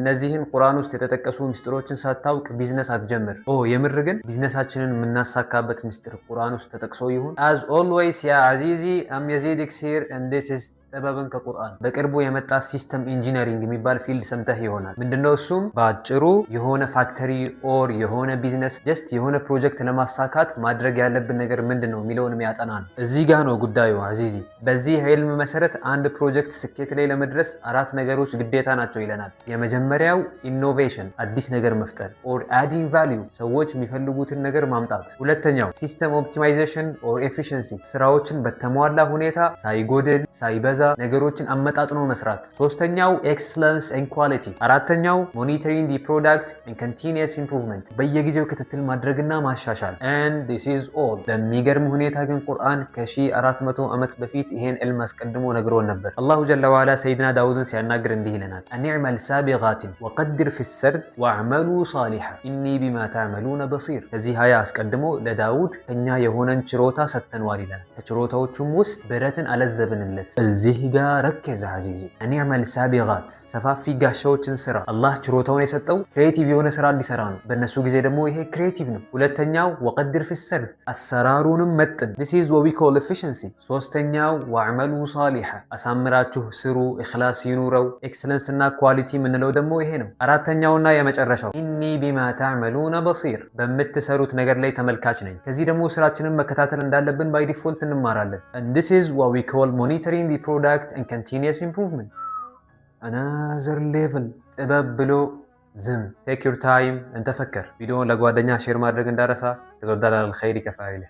እነዚህን ቁርአን ውስጥ የተጠቀሱ ምስጢሮችን ሳታውቅ ቢዝነስ አትጀምር። ኦ የምር ግን ቢዝነሳችንን የምናሳካበት ምስጢር ቁርአን ውስጥ ተጠቅሶ ይሁን? As always, يا عزيزي, I'm የዚድ here and this is ጥበብን ከቁርአን። በቅርቡ የመጣ system engineering የሚባል field ሰምተህ ይሆናል። ምንድነው እሱም? በአጭሩ የሆነ factory or የሆነ business, just የሆነ ፕሮጀክት ለማሳካት ማድረግ ያለብን ነገር ምንድን ነው የሚለውን የሚያጠና ነው። እዚህ ጋ ነው ጉዳዩ عزيزي። በዚህ علم መሰረት አንድ ፕሮጀክት ስኬት ላይ ለመድረስ አራት ነገሮች ግዴታ ናቸው ይለናል። የመጀመሪያው innovation፣ አዲስ ነገር መፍጠር or adding value፣ ሰዎች የሚፈልጉትን ነገር ማምጣት። ሁለተኛው system optimization or efficiency፣ ስራዎችን በተሟላ ሁኔታ ሳይጎድል ሳይበዛ ነገሮችን አመጣጥኖ መስራት። ሶስተኛው excellence and quality። አራተኛው monitoring the product and continuous improvement፣ በየጊዜው ክትትል ማድረግና ማሻሻል። And this is all። በሚገርም ሁኔታ ግን ቁርአን ከ1400 ዓመት በፊት ይሄን علم አስቀድሞ ነግሮን ነበር። الله جل وعلا ሰይድና ዳውድን ሲያናግር እንዲህ ይለናል፣ أن اعمل سابغات وقدر في السرد واعملوا صالحا إني بما تعملون بصير። ከዚህ አያ አስቀድሞ ለዳውድ ከኛ የሆነን ችሮታ ሰጥተነዋል ይለናል። ከችሮታዎቹም ውስጥ ብረትን አለዘብንለት። እዚህ ጋር ركز عزيزي። أن اعمل سابغات፣ ሰፋፊ ጋሻዎችን ስራ። አላህ ችሮታውን የሰጠው creative የሆነ ስራ እንዲሰራ ነው። በእነሱ ጊዜ ደግሞ ይሄ creative ነው። ሁለተኛው وقدر في السرد፣ አሰራሩንም መጥን። This is what we call efficiency። ሶስተኛው واعملوا صالحا፣ አሳምራችሁ ስሩ፣ ኢኽላስ ይኑረው። Excellence እና quality የምንለው ደግሞ ይሄ ነው። አራተኛውና የመጨረሻው إني بما تعملون بصير፣ በምትሰሩት ነገር ላይ ተመልካች ነኝ። ከዚህ ደግሞ ስራችንን መከታተል እንዳለብን by default እንማራለን። And this is what we call monitoring the product and continuous improvement. Another level። ጥበብ ብሎ ዝም። Take your time and تفكر። ቪዲዮውን ለጓደኛ share ማድረግ እንዳትረሳ። ከዛ الخير كفاعله።